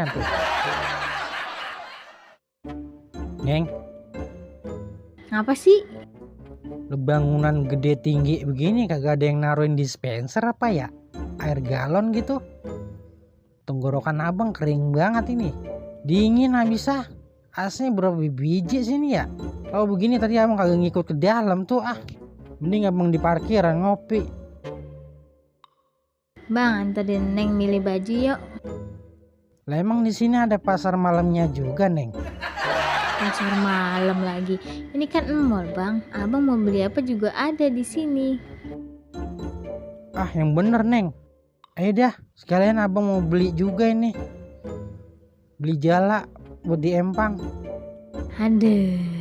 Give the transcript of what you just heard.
tuh. Neng, Apa sih? lu bangunan gede tinggi begini kagak ada yang naruhin dispenser apa ya? Air galon gitu. Tenggorokan abang kering banget ini. Dingin habis ah. Asnya berapa biji sini ya? Kalau begini tadi abang kagak ngikut ke dalam tuh ah. Mending abang di parkiran ngopi. Bang, anterin Neng milih baju yuk. Lah emang di sini ada pasar malamnya juga, Neng. Pasar malam lagi. Ini kan mall, Bang. Abang mau beli apa juga ada di sini. Ah, yang bener, Neng. Ayo dah, sekalian abang mau beli juga ini. Beli jala buat di Empang. Aduh.